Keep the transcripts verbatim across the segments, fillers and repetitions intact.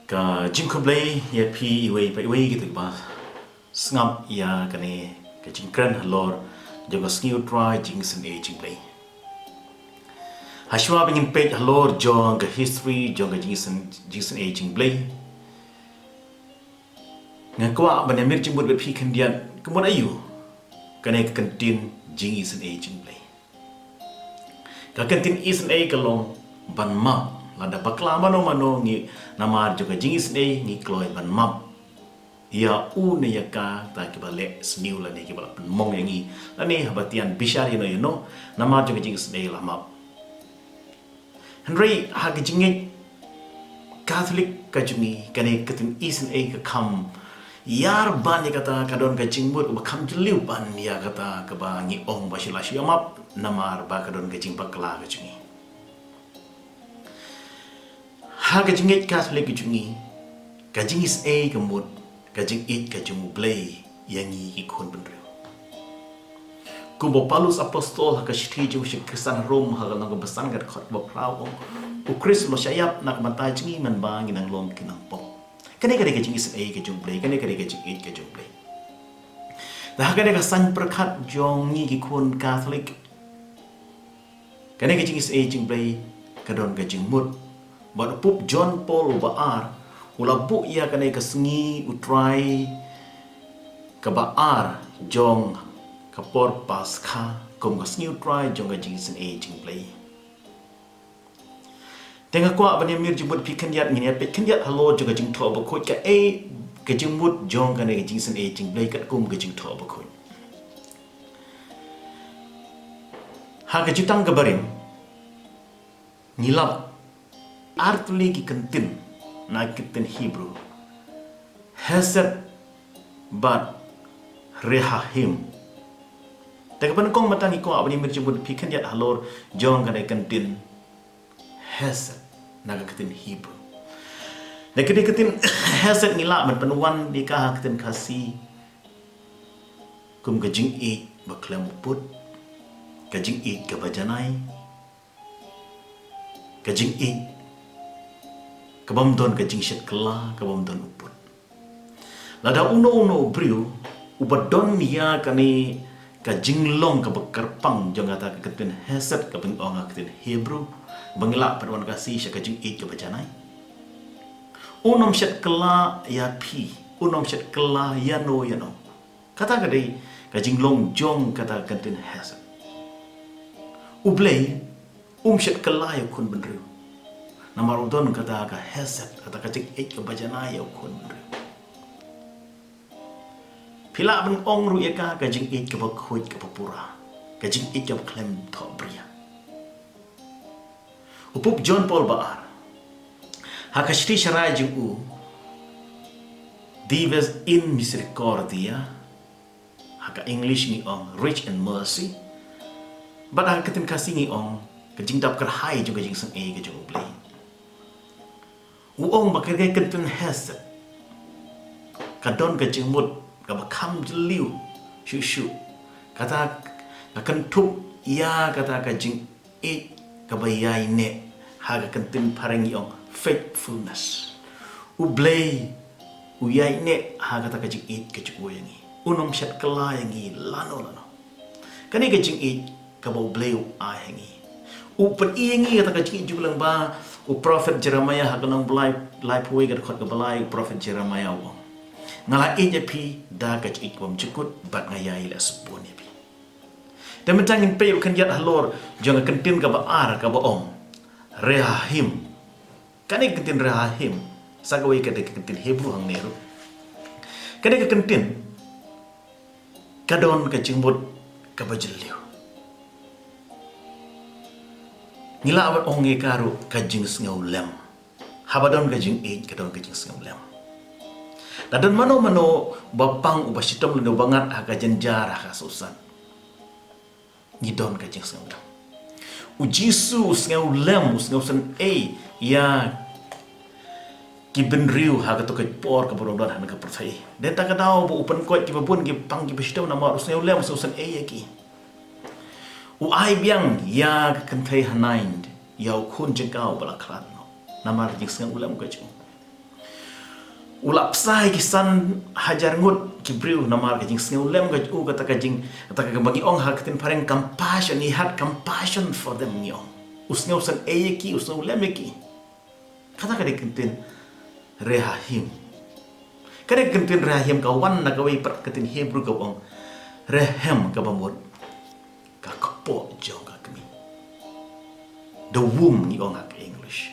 Ka jingkhublei ïa phi iwei pa iwei kito kiba sngap ïa kane ka jingkren halor jong ka sngi U Trai, jingisynei jong U Blei. Hashwa ba ngin peit halor jong ka history jong ka jingisyn, jingisynei jong U Blei, nga kwah ban ïamir jingmut bad phi khyndiat, ka mut aïu kane ka kyntien jingisynei jong U Blei. Ka kyntien isynei ka long ban map. Lada bakla mano mano ngi, namar jong ka jingisynei ngi kloi ban map ïa u ne ïa kata kiba leh sniew lane kiba la pynmong ïa ngi, lane haba tian bishar ïano ïano, namar jong ka jingisynei la map. Hynrei ha ka jingngeit Katholik ka jong ngi, kane ka kyntien isynei ka kham ïar ban ïa kata, ka don ka jingmut kaba kham jylliew ban ïa kata kaba ngi ong ba shu la shu ïa map namar ba ka don ka jingbakla ka jong ngi. Ha ka jingngeit Katholik ka jong ngi, ka jingisynei ka mut ka jingïeit ka jong U Blei ïa ngi ki khun bynriew. Kumba u Paulus Apostol ha ka shithi jong u sha ki Khristan Rom ha ka lynnong kaba san ka dkhot kaba phra u ong, U Khrist u la shah ïap na ka bynta jong ngi mynba ngi nang long ki nongpop. Kane ka dei ka jingisynei ka jong U Blei, kane ka dei ka jingïeit ka jong U Blei. Te ha kane ka saiñ pyrkhat jong ngi ki khun Katholik, kane ka jingisynei jong U Blei ka don ka jingmut. Bad u Pope John Paul uba ar u la buh ïa kane ka sngi U Trai kaba ar jong ka por Paskha kum ka sngi U Trai jong ka jingisynei jong U Blei. Te nga kwah ban ïamir jingmut phi khyndiat, ngin ïa peit khyndiat halor jong ka Jingthoh Bakhuid, kaei ka jingmut jong kane ka jingisynei jong U Blei katkum ka Jingthoh Bakhuid. Ha ka Jutang ka Barim ngi lap ar tylli ki kyntien na ki kyntien Hebrew, Hesed bad Rehahim. Te kaba nyngkong mynta ngi kwah ban ïamir jingmut phi khyndiat halor jong kane ka kyntien Hesed na ka kyntien Hebrew. Na kane ka kyntien Hesed ngi lah ban pynwan ïa ka ha ka kyntien Khasi kum ka jingïeit ba khlem u pud, ka jingïeit kaba janai, ka jingïeit kabym don ka jingshet kylla, kabym don u pud. Lada uno uno u briew uba don ïa kane ka jinglong kaba kyrpang jong kata ka kyntien Hesed kaba ngi ong ha ka kyntien Hebrew, ba ngi lah pynwan Khasi sha ka jingïeit kaba janai, un ym shet kylla ïa phi, un ym shet kylla ïano ïano. Kata ka dei ka jinglong jong kata ka kyntien Hesed. U Blei um shet kylla ïa u khun bynriew namar u don kata ka Hesed, kata ka jingïeit kaba janai ïa u khun bynriew. Phi lah ban ong ruh ïa ka ka jingïeit kaba khuid kaba pura, ka jingïeit kaba khlem thohbria. U Pope John Paul ba ar ha ka shithi sharai jong u, Dives in Misericordia, ha ka English ngi ong Rich in Mercy, bad ha ka kyntien Khasi ngi ong ka jingdap kyrhai jong ka jingisynei ka jong U Blei. U ong ba kane ka kyntien Hesed ka don ka jingmut kaba kham jylliew shuh shuh. Kata ka kynthup ïa kata ka jing ïeit kaba ïaineh, ha ka kyntien phareng ngi ong faithfulness. U Blei u ïaineh ha kata ka jingïeit ka jong u ïa ngi. Un ym shet kylla ïa ngi lano lano. Kane ka jingïeit kaba U Blei u ai ha ngi, u pyni ïa ngi kata ka jingïeit jong u lyngba u prophet Jeremiah ha ka lynnong ba lai, laiphew wei ka dkhot kaba lai, u prophet Jeremiah u ong, nga la ïeit ïa phi da ka jingïeit kaba mjukut bad nga ïai leh sbun ïa phi. Te mynta ngin peit ruh khyndiat halor jong ka kyntien kaba ar kaba ong Rehahim. Kane ka kyntien Rehahim sa kawei ka dei ka kyntien Hebrew hangne ruh. Kane ka kyntien ka don ka jingmut kaba jylliew. Ngi lah ban ong ïa ka ruh ka jingsngewlem. Haba don ka jingïeit ka don ka jingsngewlem. La don mano mano ba pang, uba shitom lane uba ngat ha ka jynjar, ha ka sohsat, ngi don ka jingsngewlem. U Jisu u sngewlem, u sngewsynei ïa ki bynriew ha kato ka por kaba u don ha kane ka pyrthei. Dei ta ka daw ba u pynkoit kiba bun ki pang kiba shitom namar u sngewlem, u sngewsynei ïa ki. U ai biang ïa ka kynthei Hanain, ïa u khun jong ka uba la khlad noh namar ka jingsngewlem ka jong u. U la bsa ïa ki san hajar ngut ki briew namar ka jingsngewlem ka jong u, kata ka jing, kata ka ba ngi ong ha ka ktien phareng compassion, he had compassion for them ngi ong. U sngewsynei ïa ki, u sngewlem ïa ki. Kata ka dei ka ktien rehahim. Ka dei ka ktien rehahim ka wan na kawei pat ka ktien Hebru ka ong rehem, kaba mut ka kpoh jong ka kmie. The womb ngi ong ha ka English.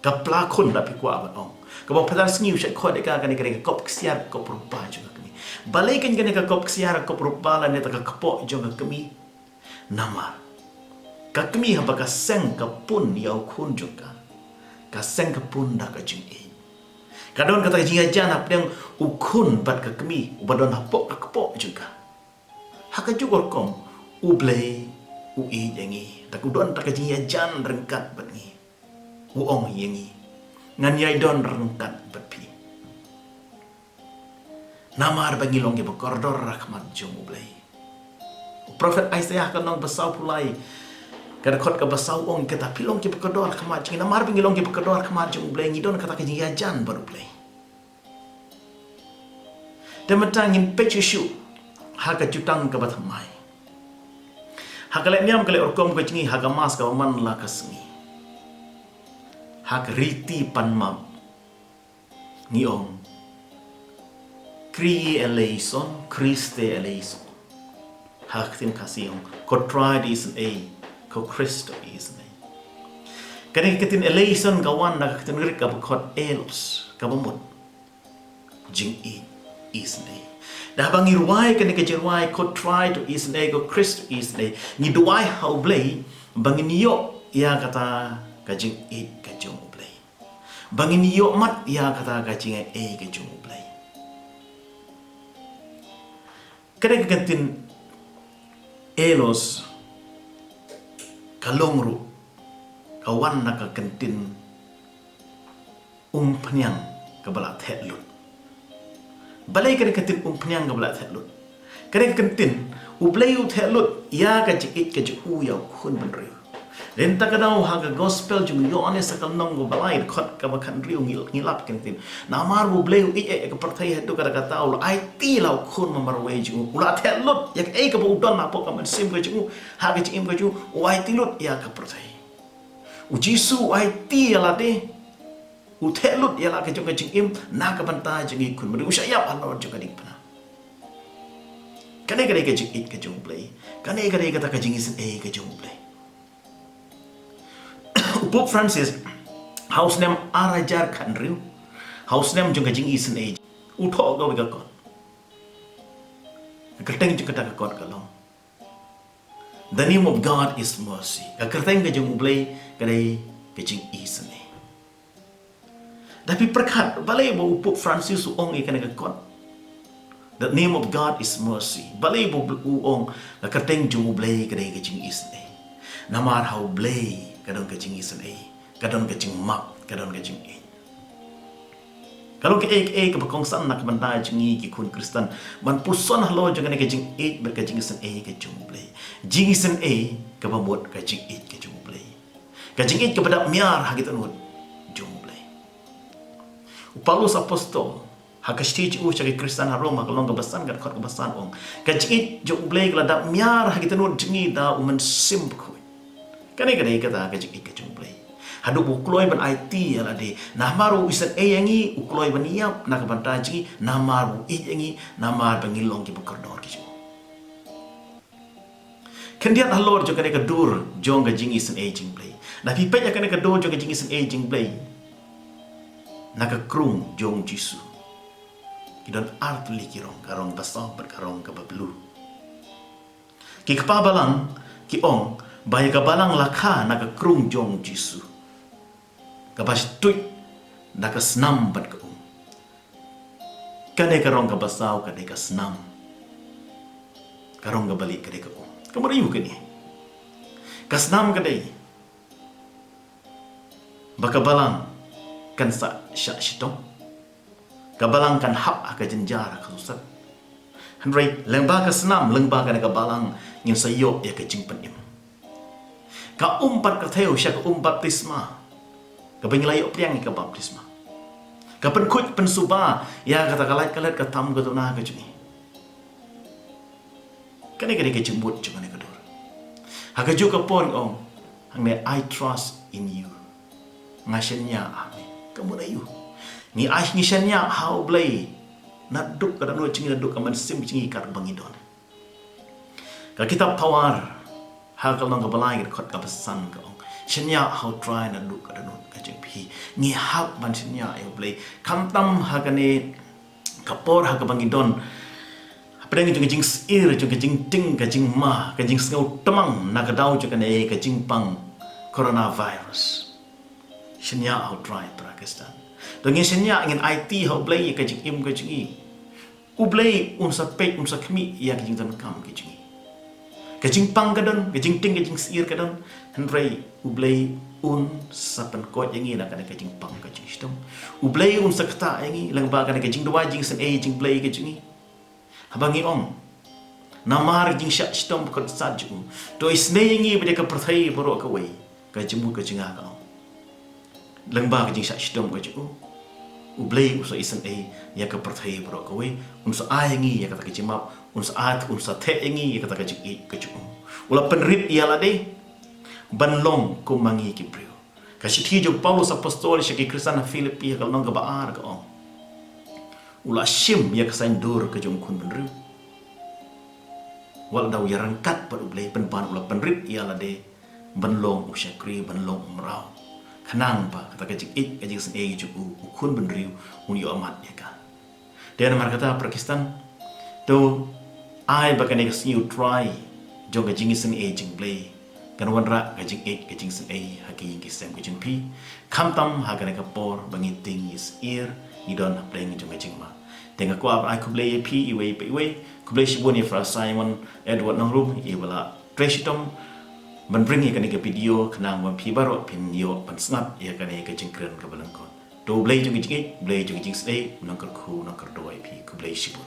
Ka pla khun da phi kwah ban ong. Kaba phi la sngew sha khot ïa ka, kane ka dei ka kop ksiar, ka kop rupa jong ka kmie. Balei kan kane ka kop ksiar, ka kop rupa lane ta ka kpoh jong ka kmie? Namar ka kmie haba ka seng ka pun ïa u khun jong ka, ka seng ka pun da ka jingïeit. Ka don kata ka jingïajan hapdeng u khun bad ka kmie uba don hapoh ka kpoh jong ka. Ha kajuh ka rukom U Blei u ïeit ïa ngi, da u don ta ka jingïajan ryngkat bad ngi. U ong ïa ngi, ngan ïai don ryngkat bad phi. Namar ba ngi long kiba kordor ha khmat jong U Blei. U prophet Isaiah ka lynnong ba sawphew lai, ka dkhot kaba saw u ong, kata phi long kiba kordor ha khmat jong ngi, namar ba ngi long kiba kordor ha khmat jong U Blei, ngi don kata ka jingïajan bad U Blei. Te mynta ngin peit shuh shuh ha ka jutang kaba thymmai. Ha ka lehniam ka leh rukom ka jong ngi ha ka Mass kaba man la ka sngi, ha ka riti pan map, ngi ong Kyrie eleison, Christe eleison. Ha ka ktien Khasi ong, ko Trai to isynei, ko Khrist to isynei. Kane ka ktien eleison ka wan na ka ktien Greek kaba khot elos, kaba mut jingïeit, isynei. Da haba ngi rwai kane ka jingrwai, ko Trai to isynei, ko Khrist to isynei, ngi duwai ha U Blei ba ngin ïoh ïa kata ka jingïeit ka jong U Blei, ba ngin ïoh mat ïa kata ka jingaiei ka jong U Blei. Kane ka ktien elos ka long ruh ka wan na ka ktien umphniang kaba la theh lut. Balei kane ka ktien umphniang kaba la theh lut? Kane ka ktien, U Blei u theh lut ïa ka jingïeit ka jong u ïa u khun bynriew. Lynta ka daw ha ka gospel jong u Ïoannis ha ka lynnong kaba lai, dkhot kaba khathynriew ngi, ngi lap kane ka ktien. Namar U Blei u ïeit ïa ka pyrthei haduh katta katta u la aiti la u khun ba marwei jong u. U la theh lut ïa kaei kaba u don hapoh ka mynsiem ka jong u, ha ka jingim ka jong u, u aiti lut ïa ka pyrthei. U Jisu u aiti ïa lade, u theh lut ïa la ka jong ka jingim na ka bynta jong ngi khun bynriew, u shah ïap halor jong ka diengphna. Kane ka dei ka jingïeit ka jong U Blei. Kane ka dei kata ka jingisynei ka jong U Blei. U Pope Francis ha u snem ar hajar khathynriew, ha u snem jong ka jingisynei, u thoh kawei ka kot. Ka kyrteng jong kata ka kot ka long The name of God is mercy. Ka kyrteng ka jong U Blei ka dei ka jingisynei. Da phi pyrkhat balei ba u Pope Francis u ong ïa kane ka kot, The name of God is mercy? Balei ba u ong ka kyrteng jong U Blei ka dei ka jingisynei? Namar ha U Blei ka don ka jingisynei, ka don ka jingmap, ka don ka jingïeit. Ka long kaei kaei kaba kongsan na ka bynta jong ngi ki khun Khristan ban puson halor jong kane ka jingïeit bad ka jingisynei ka jong U Blei. Jingisynei kaba mut ka jingïeit ka jong U Blei. Ka jingïeit kaba dap miar ha ki dohnud jong U Blei. U Paulus Apostol ha ka shithi jong u sha ki Khristan ha Rom ha ka lynnong kaba san ka dkhot kaba san u ong, ka jingïeit jong U Blei ka la dap miar ha ki dohnud jong ngi da U Mynsiem Bakhuid. Kane ka dei kata ka jingïeit ka jong U Blei. Haduh ba u kloi ban aiti ïa lade, namar u isynei ïa ngi, u kloi ban ïap na ka bynta jong ngi, namar u ïeit ïa ngi, namar ba ngi long kiba kordor ki jong u. Khyndiat halor jong kane ka dur jong ka jingisynei jong U Blei. Da phi peit ïa kane ka dur jong ka jingisynei jong U Blei, na ka krung jong U Jisu ki don ar tylli ki rong, ka rong ba saw bad ka rong kaba blue. Ki kpa balang ki ong ba ïa ka balang la kha na ka krung jong U Jisu, kaba shtuid da ka snam bad ka um. Kane ka rong kaba saw ka dei ka snam. Ka rong kaba lieh ka dei ka um. Ka mut aïu kane? Ka snam ka dei ba ka balang kan sa shah shitom. Ka balang kan hap ha ka jynjar ha ka suk sat. Hynrei lyngba ka snam, lyngba kane ka balang ngin sa ïoh ïa ka jingpynim. Ka um pat ka thew sha ka um baptisma, kaba ngi la ïoh pdiang ïa ka baptisma. Ka pynkhuid pynsuba ïa kata ka lait ka lait, ka tam ka duna ka jong ngi. Kane ka dei ka jingmut jong kane ka dur. Ha kajuh ka por ngi ong hangne, "I trust in you." Nga shaniah ha me. Ka mut aïu? Ngi ai, ngi shaniah ha U Blei naduh ka dohnud jong ngi, naduh ka mynsiem jong ngi, katba ngi don. Ka kitab Pawar ha ka lynnong kaba lai, ka dkhot kaba san ka ong, "Shaniah ha U Trai naduh ka dohnud ka jong phi." Ngi hap ban shaniah ïa U Blei. Khamtam ha kane ka por ha kaba ngi don hapdeng jong ka jingsyier, jong ka jingtieng, ka jingma, ka jingsngew tmang na ka daw jong kane ka jingpang coronavirus. Shaniah ha U Trai, para Khristan. To ngin shaniah, ngin aiti ha U Blei ïa ka jingim ka jong ngi. U Blei un sa peit, un sa khmih ïa ka jingdonkam ka jong ngi. Ka jingpang ka don, ka jingtieng, ka jingsyier ka don. Hynrei U Blei un sa pynkoit ïa ngi na kane ka jingpang ka jingshitom. U Blei un sa ktah ïa ngi lyngba kane ka jingduwai, jingsnei, jingblei ka jong ngi. Haba ngi ong, "Namar ka jingshah shitom bakordit jong u, to isnei ïa ngi bad ïa ka pyrthei baroh kawei." Ka jingmut ka jong nga ka ong, lyngba ka jingshah shitom ka jong u, U Blei un sa isnei ïa ka pyrthei baroh kawei. Un sa ai ïa ngi ïa kata ka jingmap, un sa ai, un sa theh ïa ngi ïa kata ka jingïeit ka jong u. U la pynrit ïa lade ban long kum ma ngi ki briew. Ka shithi jong u Paulus Apostol sha ki Khristan ha Philippi ha ka lynnong kaba ar ka ong, "U la shim ïa ka saiñdur ka jong u khun bynriew, wat la da u ïaryngkat bad U Blei, pynban u la pynrit ïa lade ban long u shakri, ban long u mraw, khnang ba kata ka jingïeit, ka jingsnei jong u, u khun bynriew un ïoh mat ïa ka." Te namar kata, para Khristan, to ai ba kane ka sngi U Trai jong ka jingisnei jingblei kan wanrah ka jingïeit, ka jingsnei ha ki ïing ki sem ka jong phi, khamtam ha kane ka por ba ngi tieng ïasyier, ngi don hapdeng jong ka jingma. Te nga kwah ban ai khublei ïa phi iwei pa iwei. Khublei shibun ïa Father Simon Edward Nongrum, iba la trei shitom ban bring ïa kane ka video, khnang ba phi baroh phin ïoh ban sngap ïa kane ka jingkren kaba lyngkot. To U Blei jong ka jingïeit, U Blei jong ka jingsnei un nang kyrkhu, un nang kyrdoh ïa phi. Khublei shibun.